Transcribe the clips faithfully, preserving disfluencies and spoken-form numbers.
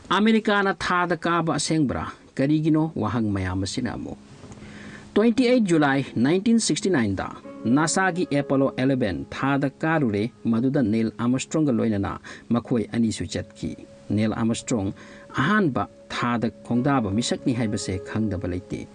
ꯑꯃꯦꯔꯤꯀꯥꯅ ꯊꯥꯗ ꯀꯥꯕ ꯑꯁꯦꯡꯕ꯭ꯔꯥ? ꯀꯔꯤꯒꯤꯅꯣ ꯋꯥꯍꯪ ꯃꯌꯥꯝ ꯑꯁꯤꯅ ꯑꯃꯨꯛ? Twenty eight July nineteen sixty nine ꯗ ꯅꯥꯁꯥꯒꯤ ꯑꯦꯄꯣꯂꯣ eleven ꯊꯥꯗ ꯀꯥꯔꯨꯔꯦ, ꯃꯗꯨꯗ ꯅꯤꯜ ꯑꯥꯔꯃꯁꯇ꯭ꯔꯣꯡꯒ ꯂꯣꯏꯅꯅ ꯃꯈꯣꯏ ꯑꯅꯤꯁꯨ ꯆꯠꯈꯤ꯫ ꯅꯤꯜ ꯑꯥꯔꯃꯁꯇ꯭ꯔꯣꯡ ꯑꯍꯥꯟꯕ ꯊꯥꯗ ꯈꯣꯡꯗꯥꯕ ꯃꯤꯁꯛꯅꯤ ꯍꯥꯏꯕꯁꯦ ꯈꯪꯗꯕ ꯂꯩꯇꯦ꯫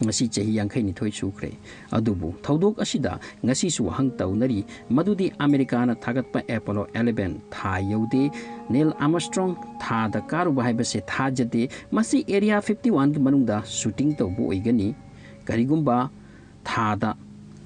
ꯉꯁꯤ ꯆꯍꯤ ꯌꯥꯡꯈꯩ ꯅꯤꯊꯣꯏ ꯁꯨꯈ꯭ꯔꯦ꯫ ꯑꯗꯨꯕꯨ ꯊꯧꯗꯣꯛ ꯑꯁꯤꯗ ꯉꯁꯤꯁꯨ ꯋꯥꯍꯪ ꯇꯧꯅꯔꯤ, ꯃꯗꯨꯗꯤ ꯑꯃꯦꯔꯤꯀꯥꯅ ꯊꯥꯒꯠꯄ ꯑꯦꯄꯣꯂꯣ eleven ꯊꯥ ꯌꯧꯗꯦ, ꯅꯤꯜ ꯑꯥꯔꯃꯁꯇ꯭ꯔꯣꯡ ꯊꯥꯗ ꯀꯥꯔꯨꯕ ꯍꯥꯏꯕꯁꯦ ꯊꯥꯖꯗꯦ꯫ ꯃꯁꯤ Area fifty one ꯒꯤ ꯃꯅꯨꯡꯗ ꯁꯨꯇꯤꯡ ꯇꯧꯕ ꯑꯣꯏꯒꯅꯤ꯫ ꯀꯔꯤꯒꯨꯝꯕ ꯊꯥꯗ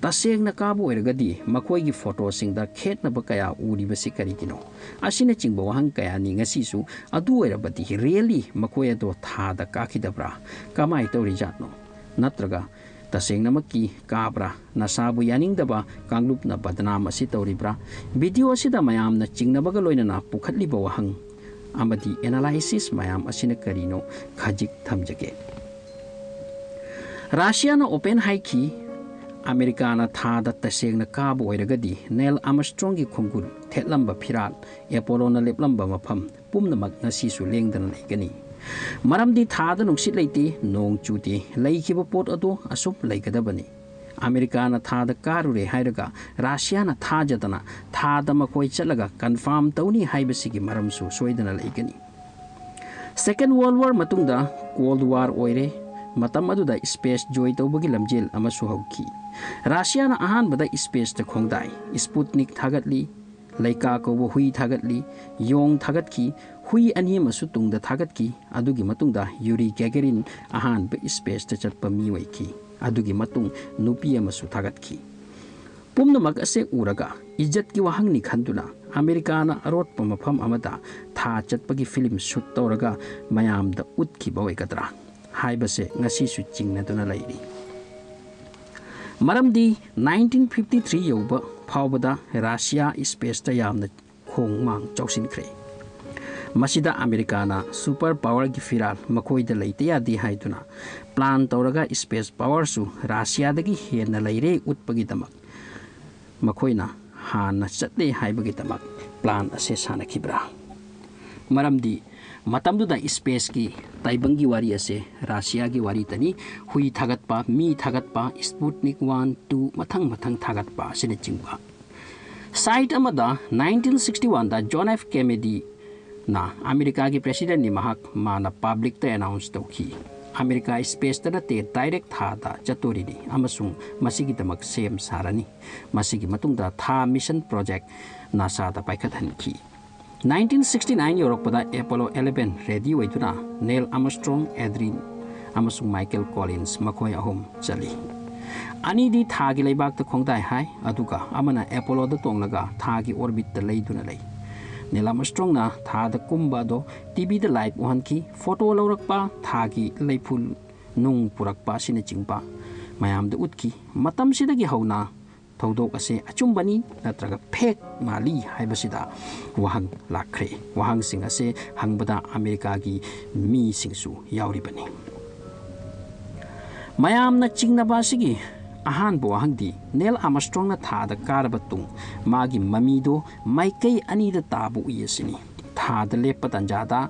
ꯇꯁꯦꯡꯅ ꯀꯥꯕ ꯑꯣꯏꯔꯒꯗꯤ ꯃꯈꯣꯏꯒꯤ ꯐꯣꯇꯣꯁꯤꯡꯗ ꯈꯦꯠꯅꯕ ꯀꯌꯥ ꯎꯔꯤꯕꯁꯤ ꯀꯔꯤꯒꯤꯅꯣ? ꯑꯁꯤꯅꯆꯤꯡꯕ ꯋꯥꯍꯪ ꯀꯌꯥꯅꯤ ꯉꯁꯤꯁꯨ꯫ ꯑꯗꯨ ꯑꯣꯏꯔꯕꯗꯤ really ꯃꯈꯣꯏ ꯑꯗꯣ ꯊꯥꯗ ꯀꯥꯈꯤꯗꯕ꯭ꯔꯥ? ꯀꯃꯥꯏ ꯇꯧꯔꯤꯖꯥꯠꯅꯣ? ꯅꯠꯇ꯭ꯔꯒ ꯇꯁꯦꯡꯅꯃꯛꯀꯤ ꯀꯥꯕ꯭ꯔꯥ? ꯅꯥꯁꯥꯕꯨ ꯌꯥꯅꯤꯡꯗꯕ ꯀꯥꯡꯂꯨꯞꯅ ꯕꯗꯅꯥꯝ ꯑꯁꯤ ꯇꯧꯔꯤꯕ꯭ꯔꯥ? ꯚꯤꯗꯤꯑꯣ ꯑꯁꯤꯗ ꯃꯌꯥꯝꯅ ꯆꯤꯡꯅꯕꯒ ꯂꯣꯏꯅꯅ ꯄꯨꯈꯠꯂꯤꯕ ꯋꯥꯍꯪ ꯑꯃꯗꯤ ꯑꯦꯅꯥꯂꯥꯏꯁꯤꯁ ꯃꯌꯥꯝ ꯑꯁꯤꯅ ꯀꯔꯤꯅꯣ ꯈꯖꯤꯛ ꯊꯝꯖꯒꯦ꯫ ꯔꯥꯁꯤꯌꯥꯅ open ꯍꯥꯏꯈꯤ, ꯑꯃꯦꯔꯤꯀꯥꯅ ꯊꯥꯗ ꯇꯁꯦꯡꯅ ꯀꯥꯕ ꯑꯣꯏꯔꯒꯗꯤ ꯅꯦꯜ ꯑꯥꯔꯃꯁꯇ꯭ꯔꯣꯡꯒꯤ ꯈꯣꯡꯒꯨꯜ ꯊꯦꯠꯂꯝꯕ ꯐꯤꯔꯥꯜ, ꯑꯦꯄꯣꯂꯣꯅ ꯂꯦꯞꯂꯝꯕ ꯃꯐꯝ ꯄꯨꯝꯅꯃꯛ ꯉꯁꯤꯁꯨ ꯂꯦꯡꯗꯅ ꯂꯩꯒꯅꯤ꯫ ꯃꯔꯝꯗꯤ ꯊꯥꯗ ꯅꯨꯡꯁꯤꯠ ꯂꯩꯇꯦ, ꯅꯣꯡ ꯆꯨꯗꯦ, ꯂꯩꯈꯤꯕ ꯄꯣꯠ ꯑꯗꯨ ꯑꯁꯨꯝ ꯂꯩꯒꯗꯕꯅꯤ꯫ ꯑꯃꯦꯔꯤꯀꯥꯅ ꯊꯥꯗ ꯀꯥꯔꯨꯔꯦ ꯍꯥꯏꯔꯒ ꯔꯥꯁꯤꯌꯥꯅ ꯊꯥꯖꯗꯅ ꯊꯥꯗ ꯃꯈꯣꯏ ꯆꯠꯂꯒ confirm ꯇꯧꯅꯤ ꯍꯥꯏꯕꯁꯤꯒꯤ ꯃꯔꯝꯁꯨ ꯁꯣꯏꯗꯅ ꯂꯩꯒꯅꯤ꯫ Second World War ꯃꯇꯨꯡꯗ Cold War ꯑꯣꯏꯔꯦ꯫ ꯃꯇꯝ ꯑꯗꯨꯗ space joy ꯇꯧꯕꯒꯤ ꯂꯝꯖꯦꯜ ꯑꯃꯁꯨ ꯍꯧꯈꯤ꯫ ꯔꯥꯁꯤꯌꯥꯅ ꯑꯍꯥꯟꯕꯗ spaceꯇ ꯈꯣꯡꯗꯥꯏ꯫ Sputnik ꯊꯥꯒꯠꯂꯤ, ꯂꯩꯀꯥ ꯀꯧꯕ ꯍꯨꯏ ꯊꯥꯒꯠꯂꯤ, ꯌꯣꯡ ꯊꯥꯒꯠꯈꯤ, ꯍꯨꯏ ꯑꯅꯤ ꯑꯃꯁꯨ ꯇꯨꯡꯗ ꯊꯥꯒꯠꯈꯤ꯫ ꯑꯗꯨꯒꯤ ꯃꯇꯨꯡꯗ ꯌꯨꯔꯤ ꯒꯦꯒꯔꯤꯟ ꯑꯍꯥꯟꯕ spaceꯇ ꯆꯠꯄ ꯃꯤ ꯑꯣꯏꯈꯤ꯫ ꯑꯗꯨꯒꯤ ꯃꯇꯨꯡ ꯅꯨꯄꯤ ꯑꯃꯁꯨ ꯊꯥꯒꯠꯈꯤ꯫ ꯄꯨꯝꯅꯃꯛ ꯑꯁꯦ ꯎꯔꯒ ꯏꯖꯠꯀꯤ ꯋꯥꯍꯪꯅꯤ ꯈꯟꯗꯨꯅ ꯑꯃꯦꯔꯤꯀꯥꯅ ꯑꯔꯣꯠꯄ ꯃꯐꯝ ꯑꯃꯗ ꯊꯥ ꯆꯠꯄꯒꯤ film shoot ꯇꯧꯔꯒ ꯃꯌꯥꯝꯗ ꯎꯠꯈꯤꯕ ꯑꯣꯏꯒꯗ꯭ꯔꯥ ꯍꯥꯏꯕꯁꯦ ꯉꯁꯤꯁꯨ ꯆꯤꯡꯅꯗꯨꯅ ꯂꯩꯔꯤ꯫ ꯃꯔꯝꯗꯤ nineteen fifty three ꯌꯧꯕ ꯐꯥꯎꯕꯗ ꯔꯥꯁꯤꯌꯥ spaceꯇ ꯌꯥꯝꯅ ꯈꯣꯡ ꯃꯥꯡ ꯆꯥꯎꯁꯤꯟꯈ꯭ꯔꯦ꯫ ꯃꯁꯤꯗ ꯑꯃꯦꯔꯤꯀꯥꯅ super powerꯒꯤ ꯐꯤꯔꯥꯜ ꯃꯈꯣꯏꯗ ꯂꯩꯇ ꯌꯥꯗꯦ ꯍꯥꯏꯗꯨꯅ plan ꯇꯧꯔꯒ space powerꯁꯨ ꯔꯥꯁꯤꯌꯥꯗꯒꯤ ꯍꯦꯟꯅ ꯂꯩꯔꯦ ꯎꯠꯄꯒꯤꯗꯃꯛ ꯃꯈꯣꯏꯅ ꯍꯥꯟꯅ ꯆꯠꯂꯦ ꯍꯥꯏꯕꯒꯤꯗꯃꯛ plan ꯑꯁꯦ ꯁꯥꯟꯅꯈꯤꯕ꯭ꯔꯥ? ꯃꯔꯝꯗꯤ ꯃꯇꯝꯗꯨꯗ spaceꯀꯤ ꯇꯥꯏꯕꯪꯒꯤ ꯋꯥꯔꯤ ꯑꯁꯦ ꯔꯁꯤꯌꯥꯒꯤ ꯋꯥꯔꯤꯇꯅꯤ꯫ ꯍꯨꯏ ꯊꯥꯒꯠꯄ, ꯃꯤ ꯊꯥꯒꯠꯄ, Sputnik one, two, ꯃꯊꯪ ꯃꯊꯪ ꯊꯥꯒꯠꯄ ꯑꯁꯤꯅꯆꯤꯡꯕ꯫ Side ꯑꯃꯗ nineteen sixty oneꯗ John F Kennedyꯅ ꯑꯃꯦꯔꯤꯀꯥꯒꯤ presidentꯅꯤ ꯃꯍꯥꯛ, ꯃꯥꯅ publicꯇ announce ꯇꯧꯈꯤ꯫ ꯑꯃꯦꯔꯤꯀꯥ spaceꯇ ꯅꯠꯇꯦ, direct ꯊꯥꯗ ꯆꯠꯇꯣꯔꯤꯅꯤ ꯑꯃꯁꯨꯡ ꯃꯁꯤꯒꯤꯗꯃꯛ ꯁꯦꯝ ꯁꯥꯔꯅꯤ꯫ ꯃꯁꯤꯒꯤ ꯃꯇꯨꯡꯗ ꯊꯥ mission project NASAꯗ ꯄꯥꯏꯈꯠꯍꯟꯈꯤ꯫ Nineteen sixty nine ꯌꯧꯔꯛꯄꯗ Apollo eleven ready ꯑꯣꯏꯗꯨꯅ Neil Armstrong, Aldrin ꯑꯃꯁꯨꯡ Michael Collins ꯃꯈꯣꯏ ꯑꯍꯨꯝ ꯆꯠꯂꯤ꯫ ꯑꯅꯤꯗꯤ ꯊꯥꯒꯤ ꯂꯩꯕꯥꯛꯇ ꯈꯣꯡꯗꯥꯏ ꯍꯥꯏ, ꯑꯗꯨꯒ ꯑꯃꯅ Apolloꯗ ꯇꯣꯡꯂꯒ ꯊꯥꯒꯤ orbitꯇ ꯂꯩꯗꯨꯅ ꯂꯩ꯫ Neil Armstrongꯅ ꯊꯥꯗ ꯀꯨꯝꯕ ꯑꯗꯣ TVꯗ live ꯎꯍꯟꯈꯤ꯫ Photo ꯂꯧꯔꯛꯄ, ꯊꯥꯒꯤ ꯂꯩꯐꯨ ꯅꯨꯡ ꯄꯨꯔꯛꯄ ꯑꯁꯤꯅꯆꯤꯡꯕ ꯃꯌꯥꯝꯗ ꯎꯠꯈꯤ꯫ ꯃꯇꯝꯁꯤꯗꯒꯤ ꯍꯧꯅ ꯊꯧꯗꯣꯛ ꯑꯁꯤ ꯑꯆꯨꯝꯕꯅꯤ ꯅꯠꯇ꯭ꯔꯒ fake ꯃꯥꯜꯂꯤ ꯍꯥꯏꯕꯁꯤꯗ ꯋꯥꯍꯪ ꯂꯥꯛꯈ꯭ꯔꯦ꯫ ꯋꯥꯍꯪꯁꯤꯡ ꯑꯁꯤ ꯍꯪꯕꯗ ꯑꯃꯦꯔꯤꯀꯥꯒꯤ ꯃꯤꯁꯤꯡꯁꯨ ꯌꯥꯎꯔꯤꯕꯅꯤ꯫ ꯃꯌꯥꯝꯅ ꯆꯤꯡꯅꯕ ꯑꯁꯤꯒꯤ ꯑꯍꯥꯟꯕ ꯋꯥꯍꯪꯗꯤ Neil Armstrongꯅ ꯊꯥꯗ ꯀꯥꯔꯕ ꯇꯨꯡ ꯃꯥꯒꯤ ꯃꯃꯤꯗꯨ ꯃꯥꯏꯀꯩ ꯑꯅꯤꯗ ꯇꯥꯕ ꯎꯏ ꯑꯁꯤꯅꯤ꯫ ꯊꯥꯗ ꯂꯦꯞꯄ ꯇꯥꯟꯖꯥꯗ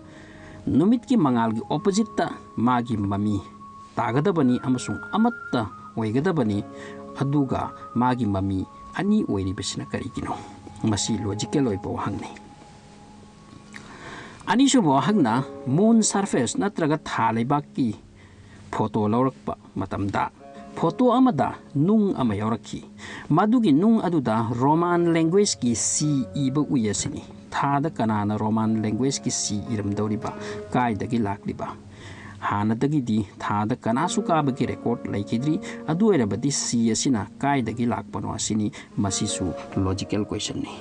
ꯅꯨꯃꯤꯠꯀꯤ ꯃꯉꯥꯜꯒꯤ oppositeꯇ ꯃꯥꯒꯤ ꯃꯃꯤ ꯇꯥꯒꯗꯕꯅꯤ ꯑꯃꯁꯨꯡ ꯑꯃꯠꯇ ꯑꯣꯏꯒꯗꯕꯅꯤ, ꯑꯗꯨꯒ ꯃꯥꯒꯤ ꯃꯃꯤ ꯑꯅꯤ ꯑꯣꯏꯔꯤꯕꯁꯤꯅ ꯀꯔꯤꯒꯤꯅꯣ? ꯃꯁꯤ logical ꯑꯣꯏꯕ ꯋꯥꯍꯪꯅꯤ꯫ ꯑꯅꯤꯁꯨꯕ ꯋꯥꯍꯪꯅ moon surface ꯅꯠꯇ꯭ꯔꯒ ꯊꯥ ꯂꯩꯕꯥꯛꯀꯤ photo ꯂꯧꯔꯛꯄ ꯃꯇꯝꯗ photo ꯑꯃꯗ ꯅꯨꯡ ꯑꯃ ꯌꯥꯎꯔꯛꯈꯤ꯫ ꯃꯗꯨꯒꯤ ꯅꯨꯡ ꯑꯗꯨꯗ Roman languageꯀꯤ C ꯏꯕ ꯎꯏ ꯑꯁꯤꯅꯤ꯫ ꯊꯥꯗ ꯀꯅꯥꯅ Roman languageꯀꯤ C ꯏꯔꯝꯗꯧꯔꯤꯕ? ꯀꯥꯏꯗꯒꯤ ꯂꯥꯛꯂꯤꯕ? ꯍꯥꯟꯅꯗꯒꯤꯗꯤ ꯊꯥꯗ ꯀꯅꯥꯁꯨ ꯀꯥꯕꯒꯤ record ꯂꯩꯈꯤꯗ꯭ꯔꯤ꯫ ꯑꯗꯨ ꯑꯣꯏꯔꯕꯗꯤ C ꯑꯁꯤꯅ ꯀꯥꯏꯗꯒꯤ ꯂꯥꯛꯄꯅꯣ ꯑꯁꯤꯅꯤ꯫ ꯃꯁꯤꯁꯨ logical questionꯅꯤ꯫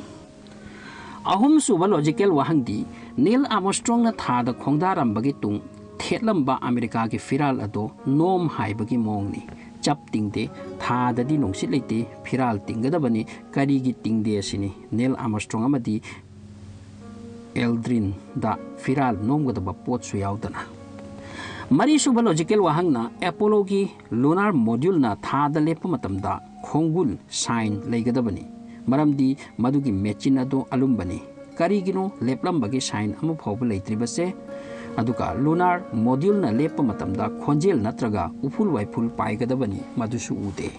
ꯑꯍꯨꯝꯁꯨꯕ logical ꯋꯥꯍꯪꯗꯤ, Neil Armstrongꯅ ꯊꯥꯗ ꯈꯣꯡꯗꯥꯔꯝꯕꯒꯤ ꯇꯨꯡ ꯊꯦꯠꯂꯝꯕ ꯑꯃꯦꯔꯤꯀꯥꯒꯤ ꯐꯤꯔꯥꯜ ꯑꯗꯣ ꯅꯣꯝ ꯍꯥꯏꯕꯒꯤ ꯃꯑꯣꯡꯅꯤ꯫ ꯆꯞ ꯇꯤꯡꯗꯦ꯫ ꯊꯥꯗꯗꯤ ꯅꯨꯡꯁꯤꯠ ꯂꯩꯇꯦ꯫ ꯐꯤꯔꯥꯜ ꯇꯤꯡꯒꯗꯕꯅꯤ꯫ ꯀꯔꯤꯒꯤ ꯇꯤꯡꯗꯦ ꯑꯁꯤꯅꯤ꯫ Neil Armstrong ꯑꯃꯗꯤ Aldrinꯗ ꯐꯤꯔꯥꯜ ꯅꯣꯝꯒꯗꯕ ꯄꯣꯠꯁꯨ ꯌꯥꯎꯗꯅ꯫ ꯃꯔꯤꯁꯨꯕ logical ꯋꯥꯍꯪꯅ, Apolloꯒꯤ lunar moduleꯅ ꯊꯥꯗ ꯂꯦꯞꯄ ꯃꯇꯝꯗ ꯈꯣꯡꯒꯨꯜ, sign, ꯂꯩꯒꯗꯕꯅꯤ, ꯃꯔꯝꯗꯤ ꯃꯗꯨꯒꯤ machine ꯑꯗꯨ ꯑꯂꯨꯝꯕꯅꯤ꯫ ꯀꯔꯤꯒꯤꯅꯣ ꯂꯦꯞꯂꯝꯕꯒꯤ ꯁꯥꯏꯟ ꯑꯃ ꯐꯥꯎꯕ ꯂꯩꯇ꯭ꯔꯤꯕꯁꯦ? ꯑꯗꯨꯒ ꯂꯨꯅꯥꯔ ꯃꯣꯗ꯭ꯌꯨꯜꯅ ꯂꯦꯞꯄ ꯃꯇꯝꯗ ꯈꯣꯟꯖꯦꯜ ꯅꯠꯇ꯭ꯔꯒ ꯎꯐꯨꯜ ꯋꯥꯏꯐꯨꯜ ꯄꯥꯏꯒꯗꯕꯅꯤ, ꯃꯗꯨꯁꯨ ꯎꯗꯦ꯫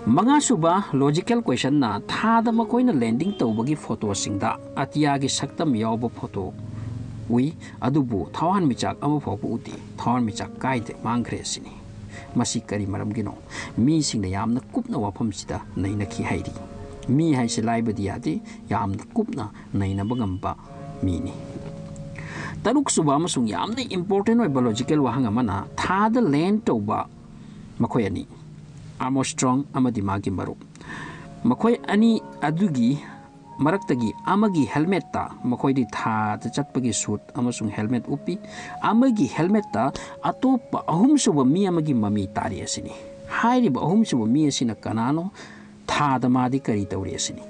ꯃꯉꯥꯁꯨꯕ ꯂꯣꯖꯤꯀꯦꯜ ꯀꯣꯏꯁꯟꯅ, ꯊꯥꯗ ꯃꯈꯣꯏꯅ ꯂꯦꯟꯗꯤꯡ ꯇꯧꯕꯒꯤ ꯐꯣꯇꯣꯁꯤꯡꯗ ꯑꯇꯤꯌꯥꯒꯤ ꯁꯛꯇꯝ ꯌꯥꯎꯕ ꯐꯣꯇꯣ ꯎꯏ, ꯑꯗꯨꯕꯨ ꯊꯋꯥꯟꯃꯤꯆꯥꯛ ꯑꯃꯐꯥꯎꯕ ꯎꯗꯦ꯫ ꯊꯋꯥꯟꯃꯤꯆꯥꯛ ꯀꯥꯏꯗ ꯃꯥꯡꯈ꯭ꯔꯦ ꯁꯤꯅꯤ꯫ ꯃꯁꯤ ꯀꯔꯤ ꯃꯔꯝꯒꯤꯅꯣ? ꯃꯤꯁꯤꯡꯅ ꯌꯥꯝꯅ ꯀꯨꯞꯅ ꯋꯥꯐꯝꯁꯤꯗ ꯅꯩꯅꯈꯤ ꯍꯥꯏꯔꯤ꯫ ꯃꯤ ꯍꯥꯏꯁꯤ ꯂꯥꯏꯕꯗꯤ ꯌꯥꯗꯦ, ꯌꯥꯝꯅ ꯀꯨꯞꯅ ꯅꯩꯅꯕ ꯉꯝꯕ ꯃꯤꯅꯤ꯫ ꯇꯔꯨꯛꯁꯨꯕ ꯑꯃꯁꯨꯡ ꯌꯥꯝꯅ ꯏꯝꯄꯣꯔꯇꯦꯟ ꯑꯣꯏꯕ ꯂꯣꯖꯤꯀꯦꯜ ꯋꯥꯍꯪ ꯑꯃꯅ, ꯊꯥꯗ ꯂꯦꯟ ꯇꯧꯕ ꯃꯈꯣꯏ ꯑꯅꯤ, ꯑꯥꯔꯝꯁꯇ꯭ꯔꯣꯡ ꯑꯃꯗꯤ ꯃꯥꯒꯤ ꯃꯔꯨꯞ, ꯃꯈꯣꯏ ꯑꯅꯤ ꯑꯗꯨꯒꯤ ꯃꯔꯛꯇꯒꯤ ꯑꯃꯒꯤ ꯍꯦꯜꯃꯦꯠꯇ, ꯃꯈꯣꯏꯗꯤ ꯊꯥꯗ ꯆꯠꯄꯒꯤ ꯁꯨꯠ ꯑꯃꯁꯨꯡ ꯍꯦꯜꯃꯦꯠ ꯎꯞꯄꯤ, ꯑꯃꯒꯤ ꯍꯦꯜꯃꯦꯠꯇ ꯑꯇꯣꯞꯄ ꯑꯍꯨꯝꯁꯨꯕ ꯃꯤ ꯑꯃꯒꯤ ꯃꯃꯤ ꯇꯥꯔꯤ ꯑꯁꯤꯅꯤ꯫ ꯍꯥꯏꯔꯤꯕ ꯑꯍꯨꯝꯁꯨꯕ ꯃꯤ ꯑꯁꯤꯅ ꯀꯅꯥꯅꯣ? ꯊꯥꯗ ꯃꯥꯗꯤ ꯀꯔꯤ ꯇꯧꯔꯤ ꯑꯁꯤꯅꯤ꯫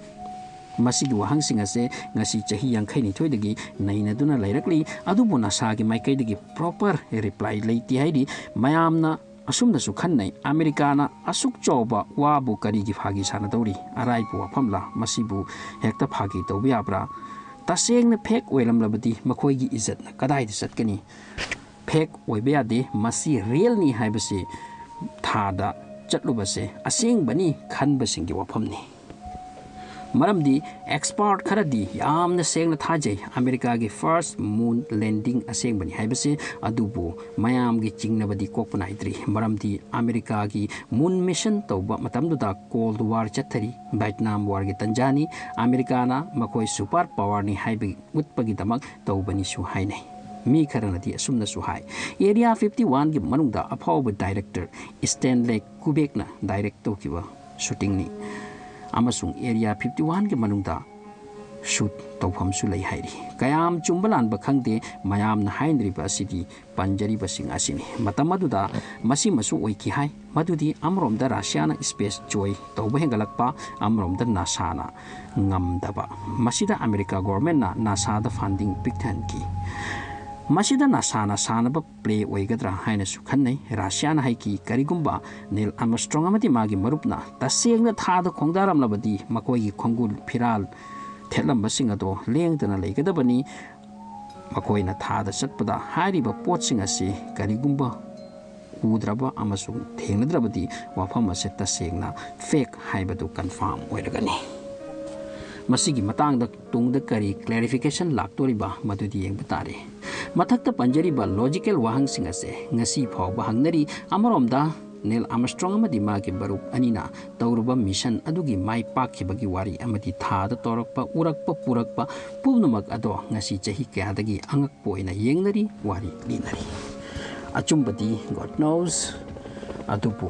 ꯃꯁꯤꯒꯤ ꯋꯥꯍꯪꯁꯤꯡ ꯑꯁꯦ ꯉꯁꯤ ꯆꯍꯤ ꯌꯥꯡꯈꯩ ꯅꯤꯊꯣꯏꯗꯒꯤ ꯅꯩꯅꯗꯨꯅ ꯂꯩꯔꯛꯂꯤ, ꯑꯗꯨꯕꯨ ꯅꯥꯁꯥꯒꯤ ꯃꯥꯏꯀꯩꯗꯒꯤ ꯄ꯭ꯔꯣꯄꯔ ꯔꯤꯄ꯭ꯂꯥꯏ ꯂꯩꯇꯦ ꯍꯥꯏꯔꯤ꯫ ꯃꯌꯥꯝꯅ ꯑꯁꯨꯝꯅꯁꯨ ꯈꯟꯅꯩ, ꯑꯃꯦꯔꯤꯀꯥꯅ ꯑꯁꯨꯛ ꯆꯥꯎꯕ ꯋꯥꯕꯨ ꯀꯔꯤꯒꯤ ꯐꯥꯒꯤ ꯁꯥꯟꯅꯗꯧꯔꯤ? ꯑꯔꯥꯏꯕ ꯋꯥꯐꯝꯂꯥ? ꯃꯁꯤꯕꯨ ꯍꯦꯛꯇ ꯐꯥꯒꯤ ꯇꯧꯕ ꯌꯥꯕ꯭ꯔꯥ? ꯇꯁꯦꯡꯅ ꯐꯦꯛ ꯑꯣꯏꯔꯝꯂꯕꯗꯤ ꯃꯈꯣꯏꯒꯤ ꯏꯖꯠꯅ ꯀꯗꯥꯏꯗ ꯆꯠꯀꯅꯤ? ꯐꯦꯛ ꯑꯣꯏꯕ ꯌꯥꯗꯦ, ꯃꯁꯤ ꯔꯤꯌꯦꯜꯅꯤ ꯍꯥꯏꯕꯁꯤ ꯊꯥꯗ ꯆꯠꯂꯨꯕꯁꯦ ꯑꯁꯦꯡꯕꯅꯤ ꯈꯟꯕꯁꯤꯡꯒꯤ ꯋꯥꯐꯝꯅꯤ꯫ ꯃꯔꯝꯗꯤ ꯑꯦꯛꯁꯄꯥꯔꯠ ꯈꯔꯗꯤ ꯌꯥꯝꯅ ꯁꯦꯡꯅ ꯊꯥꯖꯩ ꯑꯃꯦꯔꯤꯀꯥꯒꯤ ꯐꯥꯔꯁ ꯃꯨꯟ ꯂꯦꯟꯗꯤꯡ ꯑꯁꯦꯡꯕꯅꯤ ꯍꯥꯏꯕꯁꯤ, ꯑꯗꯨꯕꯨ ꯃꯌꯥꯝꯒꯤ ꯆꯤꯡꯅꯕꯗꯤ ꯀꯣꯛꯄ ꯅꯥꯏꯗ꯭ꯔꯤ꯫ ꯃꯔꯝꯗꯤ ꯑꯃꯦꯔꯤꯀꯥꯒꯤ ꯃꯨꯟ ꯃꯤꯁꯟ ꯇꯧꯕ ꯃꯇꯝꯗꯨꯗ ꯀꯣꯜꯗ ꯋꯥꯔ ꯆꯠꯊꯔꯤ, ꯚꯥꯏꯠꯅꯥꯝ ꯋꯥꯔꯒꯤ ꯇꯟꯖꯥꯅꯤ, ꯑꯃꯦꯔꯤꯀꯥꯅ ꯃꯈꯣꯏ ꯁꯨꯄꯔ ꯄꯥꯋꯔꯅꯤ ꯍꯥꯏꯕꯒꯤ ꯎꯠꯄꯒꯤꯗꯃꯛ ꯇꯧꯕꯅꯤꯁꯨ ꯍꯥꯏꯅꯩ꯫ ꯃꯤ ꯈꯔꯅꯗꯤ ꯑꯁꯨꯝꯅꯁꯨ ꯍꯥꯏ, ꯑꯦꯔꯤꯌꯥ ꯐꯤꯐꯇꯤ ꯋꯥꯟꯒꯤ ꯃꯅꯨꯡꯗ ꯑꯐꯥꯎꯕ ꯗꯥꯏꯔꯦꯛꯇꯔ ꯁ꯭ꯇꯦꯟꯂꯦ ꯀꯨꯕꯦꯛꯅ ꯗꯥꯏꯔꯦꯛ ꯇꯧꯈꯤꯕ ꯁꯨꯇꯤꯡꯅꯤ ꯑꯃꯁꯨꯡ ꯑꯦꯔꯤꯌꯥ ꯐꯤꯐꯇꯤ ꯋꯥꯟꯒꯤ ꯃꯅꯨꯡꯗ ꯁꯨꯠ ꯇꯧꯐꯝꯁꯨ ꯂꯩ ꯍꯥꯏꯔꯤ꯫ ꯀꯌꯥꯝ ꯆꯨꯝꯕ ꯂꯥꯟꯕ ꯈꯪꯗꯦ, ꯃꯌꯥꯝꯅ ꯍꯥꯏꯅꯔꯤꯕ ꯑꯁꯤꯗꯤ ꯄꯟꯖꯔꯤꯕꯁꯤꯡ ꯑꯁꯤꯅꯤ꯫ ꯃꯇꯝ ꯑꯗꯨꯗ ꯃꯁꯤꯃꯁꯨ ꯑꯣꯏꯈꯤ ꯍꯥꯏ, ꯃꯗꯨꯗꯤ ꯑꯃꯔꯣꯝꯗ ꯔꯁꯤꯌꯥꯅ ꯁ꯭ꯄꯦꯁ ꯖꯣꯏ ꯇꯧꯕ ꯍꯦꯟꯒꯠꯂꯛꯄ, ꯑꯃꯔꯣꯝꯗ ꯅꯥꯁꯥꯅ ꯉꯝꯗꯕ꯫ ꯃꯁꯤꯗ ꯑꯃꯦꯔꯤꯀꯥ ꯒꯣꯔꯃꯦꯟꯅ ꯅꯥꯁꯥꯗ ꯐꯟꯗꯤꯡ ꯄꯤꯛꯊꯍꯟꯈꯤ꯫ ꯃꯁꯤꯗ ꯅꯥꯁꯥꯅ ꯁꯥꯟꯅꯕ ꯄ꯭ꯂꯦ ꯑꯣꯏꯒꯗ꯭ꯔꯥ ꯍꯥꯏꯅꯁꯨ ꯈꯟꯅꯩ꯫ ꯔꯁꯤꯌꯥꯅ ꯍꯥꯏꯈꯤ, ꯀꯔꯤꯒꯨꯝꯕ ꯅꯤꯜ ꯑꯥꯔꯝꯁꯇ꯭ꯔꯣꯡ ꯑꯃꯗꯤ ꯃꯥꯒꯤ ꯃꯔꯨꯞꯅ ꯇꯁꯦꯡꯅ ꯊꯥꯗ ꯈꯣꯡꯗꯥꯔꯝꯂꯕꯗꯤ ꯃꯈꯣꯏꯒꯤ ꯈꯣꯡꯒꯨꯜ ꯐꯤꯔꯥꯜ ꯊꯦꯠꯂꯝꯕꯁꯤꯡ ꯑꯗꯣ ꯂꯦꯡꯗꯅ ꯂꯩꯒꯗꯕꯅꯤ꯫ ꯃꯈꯣꯏꯅ ꯊꯥꯗ ꯆꯠꯄꯗ ꯍꯥꯏꯔꯤꯕ ꯄꯣꯠꯁꯤꯡ ꯑꯁꯤ ꯀꯔꯤꯒꯨꯝꯕ ꯎꯗ꯭ꯔꯕ ꯑꯃꯁꯨꯡ ꯊꯦꯡꯅꯗ꯭ꯔꯕꯗꯤ ꯋꯥꯐꯝ ꯑꯁꯤ ꯇꯁꯦꯡꯅ ꯐꯦꯛ ꯍꯥꯏꯕꯗꯨ ꯀꯟꯐꯥꯔꯝ ꯑꯣꯏꯔꯒꯅꯤ꯫ ꯃꯁꯤꯒꯤ ꯃꯇꯥꯡꯗ ꯇꯨꯡꯗ ꯀꯔꯤ ꯀ꯭ꯂꯦꯔꯤꯐꯤꯀꯦꯁꯟ ꯂꯥꯛꯇꯣꯔꯤꯕ ꯃꯗꯨꯗꯤ ꯌꯦꯡꯕ ꯇꯥꯔꯦ꯫ ꯃꯊꯛꯇ ꯄꯟꯖꯔꯤꯕ ꯂꯣꯖꯤꯀꯦꯜ ꯋꯥꯍꯪꯁꯤꯡ ꯑꯁꯦ ꯉꯁꯤ ꯐꯥꯎꯕ ꯍꯪꯅꯔꯤ꯫ ꯑꯃꯔꯣꯝꯗ ꯅꯤꯜ ꯑꯥꯔꯝꯁꯇ꯭ꯔꯣꯡ ꯑꯃꯗꯤ ꯃꯥꯒꯤ ꯃꯔꯨꯞ ꯑꯅꯤꯅ ꯇꯧꯔꯨꯕ ꯃꯤꯁꯟ ꯑꯗꯨꯒꯤ ꯃꯥꯏ ꯄꯥꯛꯈꯤꯕꯒꯤ ꯋꯥꯔꯤ ꯑꯃꯗꯤ ꯊꯥꯗ ꯇꯧꯔꯛꯄ, ꯎꯔꯛꯄ, ꯄꯨꯔꯛꯄ ꯄꯨꯝꯅꯃꯛ ꯑꯗꯣ ꯉꯁꯤ ꯆꯍꯤ ꯀꯌꯥꯗꯒꯤ ꯑꯉꯛꯄ ꯑꯣꯏꯅ ꯌꯦꯡꯅꯔꯤ, ꯋꯥꯔꯤ ꯂꯤꯅꯔꯤ꯫ ꯑꯆꯨꯝꯕꯗꯤ God knows, ꯑꯗꯨꯕꯨ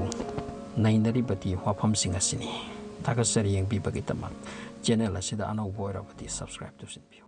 ꯅꯩꯅꯔꯤꯕꯗꯤ ꯋꯥꯐꯝꯁꯤꯡ ꯑꯁꯤꯅꯤ꯫ ꯊꯥꯒꯠꯆꯔꯤ ꯌꯦꯡꯕꯤꯕꯒꯤꯗꯃꯛ꯫ ꯆꯦꯅꯦꯜ ꯑꯁꯤꯗ ꯑꯅꯧꯕ ꯑꯣꯏꯔꯕꯗꯤ subscribe ꯇꯧꯁꯤꯟꯕꯤꯌꯨ꯫